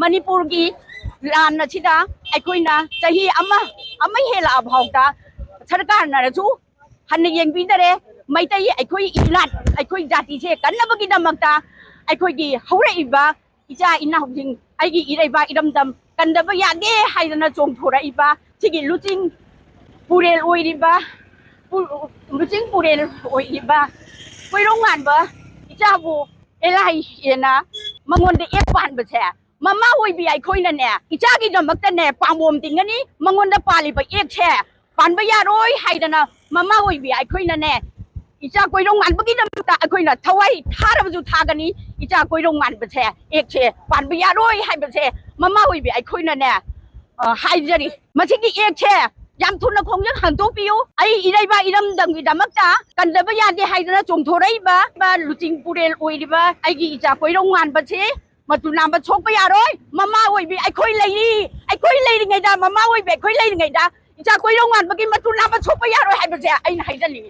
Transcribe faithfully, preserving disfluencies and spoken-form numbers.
ꯃꯅꯤꯄꯨꯔꯒꯤ ꯂꯥꯟ ꯑꯁꯤꯗ ꯑꯩꯈꯣꯏꯅ ꯆꯍꯤ ꯑꯃ, ꯑꯃ ꯍꯦꯜꯂꯛꯑ ꯐꯥꯎꯗ ꯁꯔꯀꯥꯔꯅꯁꯨ ꯍꯟꯅ ꯌꯦꯡꯕꯤꯗꯔꯦ꯫ ꯃꯩꯇꯩ ꯑꯩꯈꯣꯏ ꯏꯅꯥꯠ, ꯑꯩꯈꯣꯏ ꯖꯥꯇꯤꯁꯦ ꯀꯟꯅꯕꯒꯤꯗꯃꯛꯇ ꯑꯩꯈꯣꯏꯒꯤ ꯍꯧꯔꯛꯏꯕ ꯏꯆꯥ ꯏꯅꯥꯎꯁꯤꯡ, ꯑꯩꯒꯤ ꯏꯔꯩꯕꯥꯛ ꯏꯔꯝꯗꯝ ꯀꯟꯗꯕ ꯌꯥꯗꯦ ꯍꯥꯏꯗꯅ ꯆꯣꯡꯊꯣꯔꯛꯏꯕ ꯁꯤꯒꯤ ꯂꯨꯆꯤꯡ ꯄꯨꯔꯦꯜ ꯑꯣꯏꯔꯤꯕ, ꯄꯨ-, ꯂꯨꯆꯤꯡ ꯄꯨꯔꯦꯜ ꯑꯣꯏꯔꯤꯕ ꯀꯣꯏꯔꯣꯡ ꯉꯥꯟꯕ ꯏꯆꯥꯕꯨ ꯑꯦꯂꯥꯏ ꯍꯦꯟꯅ ꯃꯉꯣꯟꯗ ꯑꯦꯛ ꯄꯥꯟꯕꯁꯦ, ꯃꯃꯥ ꯑꯣꯏꯕꯤ ꯑꯩꯈꯣꯏꯅꯅꯦ, ꯏꯆꯥꯒꯤꯗꯃꯛꯇꯅꯦ ꯄꯥꯝꯕꯣꯝ ꯇꯤꯡꯒꯅꯤ꯫ ꯃꯉꯣꯟꯗ ꯄꯥꯜꯂꯤꯕ ꯑꯦꯛꯁꯦ ꯄꯥꯟꯕ ꯌꯥꯔꯣꯏ ꯍꯥꯏꯗꯅ ꯃꯃꯥ ꯑꯣꯏꯕꯤ ꯑꯩꯈꯣꯏꯅꯅꯦ, ꯏꯆꯥ ꯀꯣꯏꯔꯣꯡ ꯉꯥꯟꯕꯒꯤꯗꯃꯛꯇ ꯑꯩꯈꯣꯏꯅ ꯊꯋꯥꯏ ꯊꯥꯔꯕꯁꯨ ꯊꯥꯒꯅꯤ꯫ ꯏꯆꯥ ꯀꯣꯏꯔꯣꯡ ꯉꯥꯟꯕꯁꯦ, ꯑꯦꯛꯁꯦ ꯄꯥꯟꯕ ꯌꯥꯔꯣꯏ ꯍꯥꯏꯕꯁꯦ ꯃꯃꯥ ꯑꯣꯏꯕꯤ ꯑꯩꯈꯣꯏꯅꯅꯦ, ꯑ, ꯍꯥꯏꯖꯔꯤ꯫ ꯃꯁꯤꯒꯤ ꯑꯦꯛꯁꯦ ꯌꯥꯝ ꯊꯨꯅ ꯈꯣꯡꯖꯪ ꯍꯟꯗꯣꯛꯄꯤꯌꯨ꯫ ꯑꯩ ꯏꯔꯩꯕꯥꯛ ꯏꯔꯝꯗꯝꯒꯤꯗꯃꯛꯇ ꯀꯟꯗꯕ ꯌꯥꯗꯦ ꯍꯥꯏꯗꯅ ꯆꯣꯡꯊꯣꯔꯛꯏꯕ ꯂꯨꯆꯤꯡ ꯄꯨꯔꯦꯜ ꯑꯣꯏꯔꯤꯕ ꯑꯩꯒꯤ ꯏꯆꯥ ꯀꯣꯏꯔꯣꯡ ꯉꯥꯟꯕꯁꯦ ꯃꯇꯨ ꯅꯥꯝꯕ ꯁꯣꯛꯄ ꯌꯥꯔꯣꯏ꯫ ꯃꯃꯥ ꯑꯣꯏꯕꯤ ꯑꯩꯈꯣꯏ ꯂꯩꯔꯤ꯫ ꯑꯩꯈꯣꯏ ꯂꯩꯔꯤꯉꯩꯗ, ꯃꯃꯥ ꯑꯣꯏꯕꯤ ꯑꯩꯈꯣꯏ ꯂꯩꯔꯤꯉꯩꯗ ꯏꯆꯥ ꯀꯣꯏꯔꯣꯡ ꯉꯥꯟꯕꯒꯤ ꯃꯇꯨ ꯅꯥꯝꯕ ꯁꯣꯛꯄ ꯌꯥꯔꯣꯏ ꯍꯥꯏꯕꯁꯦ ꯑꯩꯅ ꯍꯥꯏꯖꯅꯤꯡꯉꯤ꯫